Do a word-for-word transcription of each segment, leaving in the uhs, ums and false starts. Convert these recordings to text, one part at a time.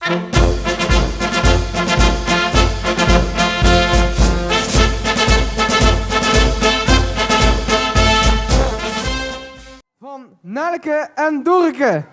Van Nelleke en Dorke.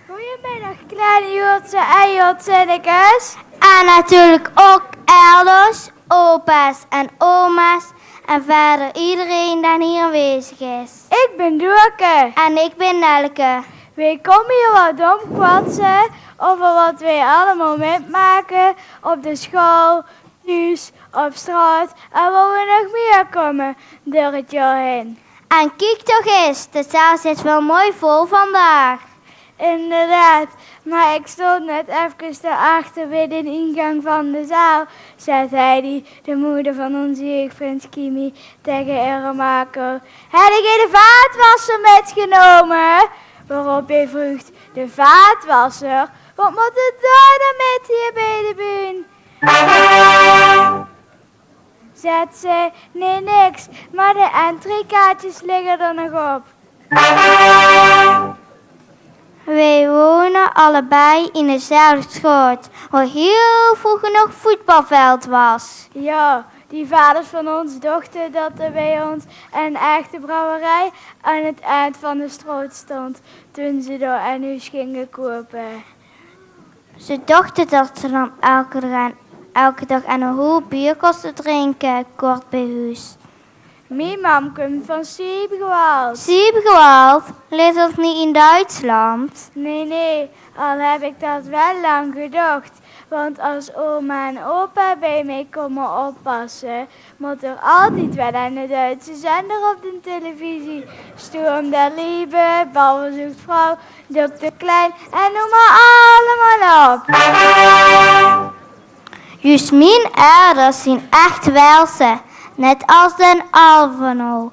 Goeiemiddag, kleine Jotse en Jotsinnekes. En natuurlijk ook elders, opa's en oma's en verder iedereen die hier aanwezig is. Ik ben Doorke. En ik ben Nelke. Wij komen hier wat domkwatsen over wat wij allemaal metmaken op de school, thuis, op straat en wat we nog meer komen door het jaar heen. En kiek toch eens, de zaal zit wel mooi vol vandaag. Inderdaad, maar ik stond net even daarachter bij de ingang van de zaal, zet Heidi, de moeder van onze jeugdprins Kimi, tegen Ere Marco. Heb ik de vaatwasser metgenomen? Waarop hij vroeg: de vaatwasser? Wat moet het daar dan met hier bij de bühne? Zet ze: nee, niks, maar de entreekaartjes liggen er nog op. Wij wonen allebei in dezelfde straat, waar heel vroeger nog voetbalveld was. Ja, die vaders van ons dachten dat er bij ons een echte brouwerij aan het eind van de straat stond toen ze daar een huis gingen kopen. Ze dachten dat ze dan elke dag, elke dag een hoop bier kosten drinken, kort bij huis. Mijn mam komt van Siebgewalt. Siebgewalt? Ligt dat niet in Duitsland? Nee, nee, al heb ik dat wel lang gedacht. Want als oma en opa bij mij komen oppassen, moet er altijd wel een Duitse zender op de televisie. Sturm der Liebe, Bauer sucht Frau, dokter Klein en noem maar allemaal op. Juist mien elders zien echt Welse, net als den Alveno.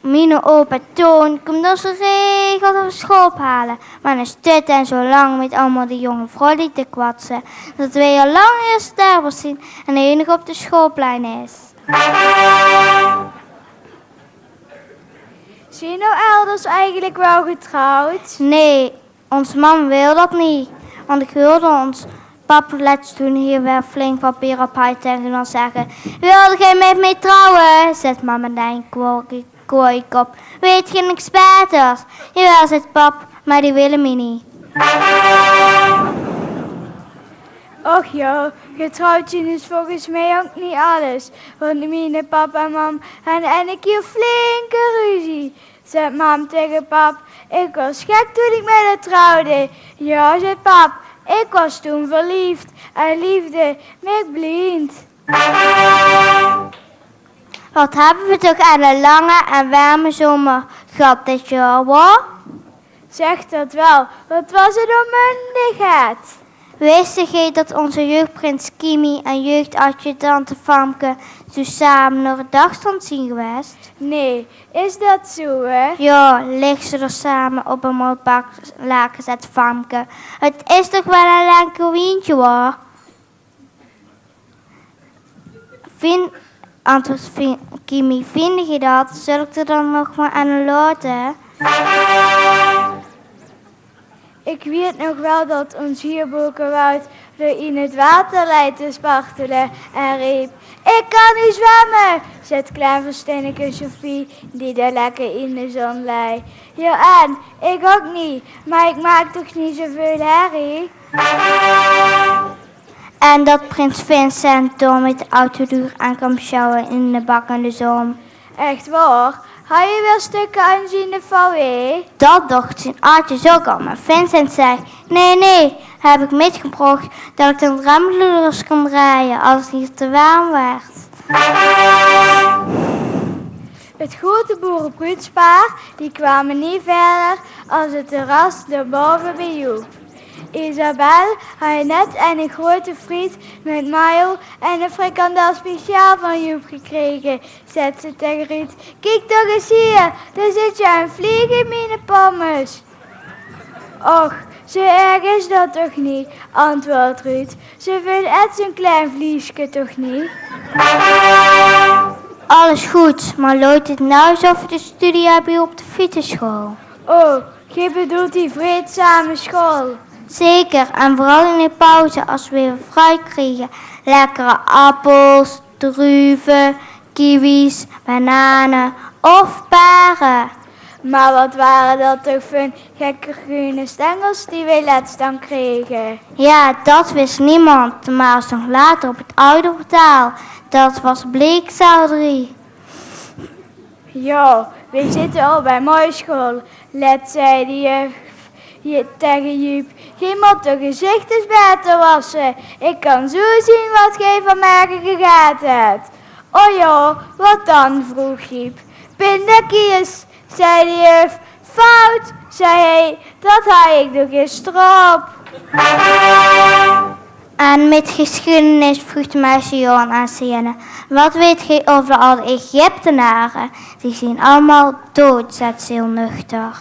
Miene opa Toon komt ons geregeld op school halen, maar dan zit hij zo lang met allemaal die jonge vrouwen te kwatsen, dat wij al lang eerst daar zien en de enige op de schoolplein is. Zien uw elders eigenlijk wel getrouwd? Nee, ons mam wil dat niet, want ik hoorde ons pap letst toen hier weer flink wat beer op haar tegen ons zeggen: wilde geen met mij trouwen? Zet mam en denk: kooi kop, weet je niks beters? Jawel, zet pap, maar die willen mij niet. Och ja, getrouwd zien is volgens mij ook niet alles. Want mijn papa en mam hadden een keer flinke ruzie. Zet mam tegen pap: ik was gek toen ik met haar trouwde. Ja, zet pap, ik was toen verliefd. En liefde maakt blind. Wat hebben we toch aan een lange en warme zomer gehad dit jaar, hoor. Zeg dat wel, wat was het onmundigheid. Wist gij dat onze jeugdprins Kimi en jeugdadjudante Famke zo samen naar het dagstand zien geweest? Nee, is dat zo, hè? Ja, lig ze er samen op een mooi baklaken, zet Famke. Het is toch wel een lekker windje, hoor. Vind, antwoord Kimi, vind je dat? Zal ik er dan nog maar aan laten? Ik weet nog wel dat ons hier Bokenwoud er in het water lei te spartelen en riep: ik kan niet zwemmen! Zet kleinverstenneke Sophie, die daar lekker in de zon lei. Ja, en ik ook niet, maar ik maak toch niet zoveel herrie? En dat prins Vincent door met de autoduur aan kwam sjouwen in de bakkende zon. Echt waar? Had je weer stukken aan zien de V W? Dat dacht zijn Artjes ook al, maar Vincent zei: nee, nee, heb ik mitgebrocht dat ik dan remmeloers kan rijden als het hier te warm werd. Het grote boerenbruudspaar, die kwamen niet verder als het terras daarboven bij Joep. Isabel haaj net eine groeëte friet mit mayo en ein frikandel speciaal van Joep gekrege, zaet ze taenge Ruud. "Kiek toch ins hie, d'r zit ein vleeg in miene pommes." "Och, zo erg is dat toch neet," antwoordt Ruud. "Ze vin ech zoe'n klein vleeske toch neet?" Alles good, maar loeit het now zo veur de studie hebbe op de fietenschool? Oh, geej bedoelt die vreedzame school? Zeker, en vooral in de pauze as we weer fruit kriege. Lekkere appels, druve, kiwis, banane of pere. Maar wat ware dat toch veur gekke greune stengels die we lets dan krege? Ja, dat wis niemand, maar as nog later op het ouderportaal. Dat was bleekselderie. Ja, we zitte al bij mooi school. Lets zei de juf taenge Joep: "Geej mot de gezichters beter wasse. Ik kan zo zien wat geej vanmorge gegaete hebt." "O ja, wat dan?" vroeg Joep. "Pindakies," zei de juf. "Fout," zei hij, "dat haaj ik nog gister op." En mit geschiedenis vroeg de meester Johan aan Sienne: "Wat weet geej over de oude Egyptenaren?" "Die zien allemaal dood," zaet ze heel nuchter.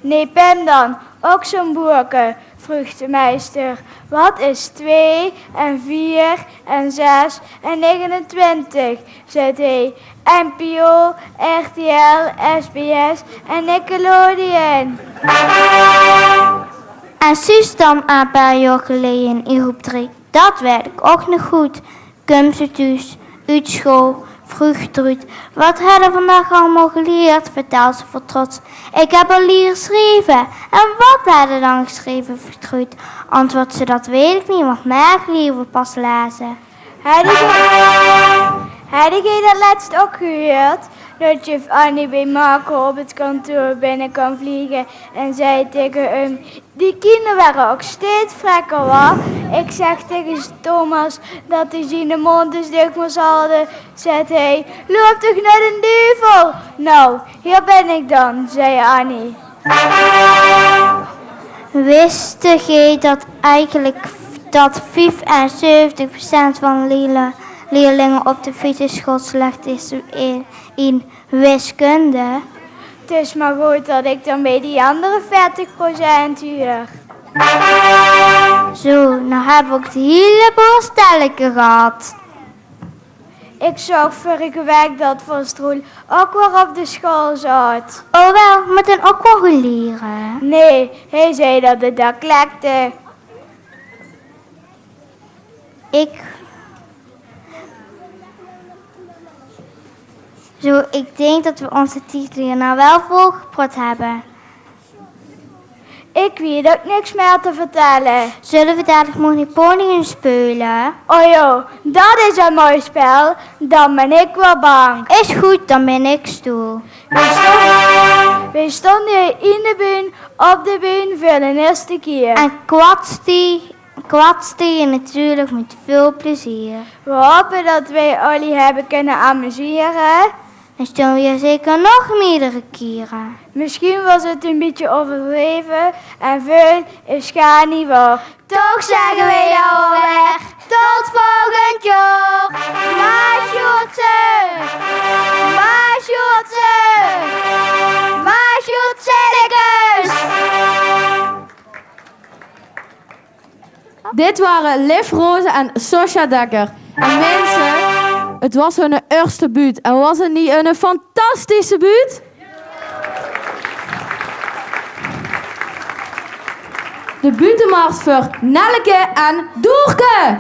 "Nee, Pem dan, ok zoe'n boerke?" vroeg de meester. "Wat is twee en vier en zes en negenentwintig?" zaet hij. "N P O, R T L, S B S en Nickelodeon." En Suus dan een paar jaar geleden in groep drie? Dat weet ik ook nog goed. Kump ze thuis, uit school, vroeg Truut: "Wat hebben we vandaag allemaal geleerd?" vertelt ze vol trots. "Ik heb al leren schrijven." "En wat hebben we dan geschreven?" vroeg Truut. Antwoordt ze: "Dat weet ik niet, want morgen leren we pas lezen." Heb ik, heb ik dat laatst ook gehuurd? Dat juf Annie bij Marco op het kantoor binnen kwam vliegen en zei tegen hem: "Die kinder waren ook steeds vrekker, wa?" Ik zeg tegen Thomas dat hij zijn mond dus dicht moest houden, zet hij: "Loop toch naar den duvel!" "Nou, hier ben ik dan," zei Annie. Wist geej dat eigenlijk dat vijfenzeventig procent van de leerlingen op de fietenschool slecht is in, in wiskunde? Het is maar goed dat ik dan bij die andere veertig procent huur. Zo, nou hebben we ook de hele boel stellingen gehad. Ik zag vorige week dat Van Stroel ook weer op de school zat. Oh wel, moet dan ook wel gaan leren? Nee, hij zei dat het dak lekte. Ik... Zo, ik denk dat we onze titel hier nou wel volgeprot hebben. Ik weet ook niks meer te vertellen. Zullen we dadelijk Monopoly gaan spelen? Oh joh, dat is een mooi spel. Dan ben ik wel bank. Is goed, dan ben ik stoel. We stonden, we stonden hier in de buun, op de buun, voor de eerste keer. En kwats die, kwats die je natuurlijk met veel plezier. We hopen dat wij jullie hebben kunnen amuseren. Dan staan we hier zeker nog meerdere keren. Misschien was het een beetje overdreven en veel is gaar niet waar. Toch zeggen we jou alweer tot volgend jaar. Maasjoertse, Maasjoertse, Maasjoertse. Dit waren Liv Rozen en Sosja Dekker. En mensen, het was hun eerste buut. En was het niet een fantastische buut? De buutemars voor Nelleke en Doerke.